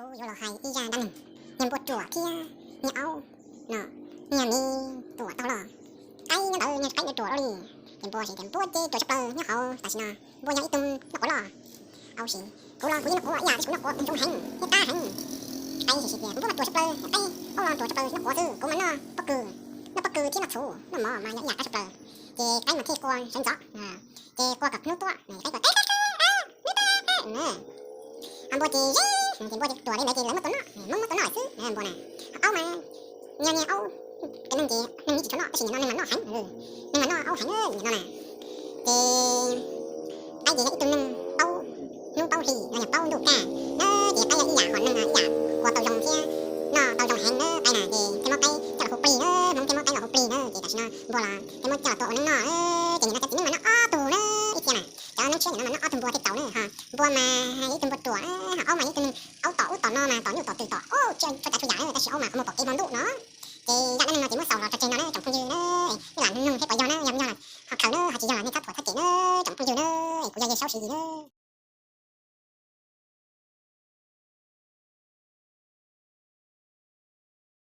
Kuv yuav los hais ib zaj dab neeg niag npua ruam thiab niag aub no. Niag me ruam tau los, qaib nyob ntawd niag qaib ntawd ruam dua li, ces npua ces tias npua ces ruam tshaj plaws nyob hauv tam sim no. Npua yog ib tug noj quav loj. Au, sis, kuv los kuv yeej noj quav ib yam, tab sis kuv noj quav zoo heev thiab qab heev. Qaib ces tias npua mas ruam tshaj plaws, qaib aub los ruam tshaj plaws nyob hauv xwb, kuv mas noj pob kws, noj pob kws thiab noj txhuv noj mov mas yog ib yam qab tshaj plaws. Ces qaib mas thiaj qua sawv ntxov, ces qua kom hnub tuaj, qaib tias qaib qaib qaib, hnub tuaj. Npua ces, ces npua ces ruam li ntawd ces lawv muab tua noj, Hmoob muab tua noj xwb npua na. Aub mas, niag niag aub, cov neeg ces neeg yeej tsis tshua noj tab sis nim no neeg mas noj heev, neeg mas noj aub heev nim no na. Ces qaib ces yog ib tug neeg paub hnub paub hli los yog paub ntuj kaj na, ces qaib yog ib yam hom neeg ib yam qua tau zoo thiab noj tau zoo heev na qaib na, ces thiaj muab qaib coj los hu plig na, Hmoob thiaj muab qaib los hu plig na, ces tam sim no npua los thiaj muab coj los tua ua neej noj. Ces nim no cov txiv neej mas noj ob tug na ib txhia na, cov neeg tshiab nim no mas noj ob tug npua thiaj txaus na, ho npua mas yog ib tug npua ruam, ho aub mas yog ib tug neeg aub tom ub tom no mas tom nyuj tom twm tom ub txhua tsav txhua yam na, tab sis aub mas qhov muag pom kev hmo ntuj no. Ces zaj dab neeg no ces muab xaus los tso tseg no na tsoom phooj ywg na, nej lam mloog thiab puas yog na, yog yog ho khaws na ho tsis yog los nej txhob thuam txhob cem na tsoom phooj ywg na. Kuv yog Yawg Saub Siv Yis na.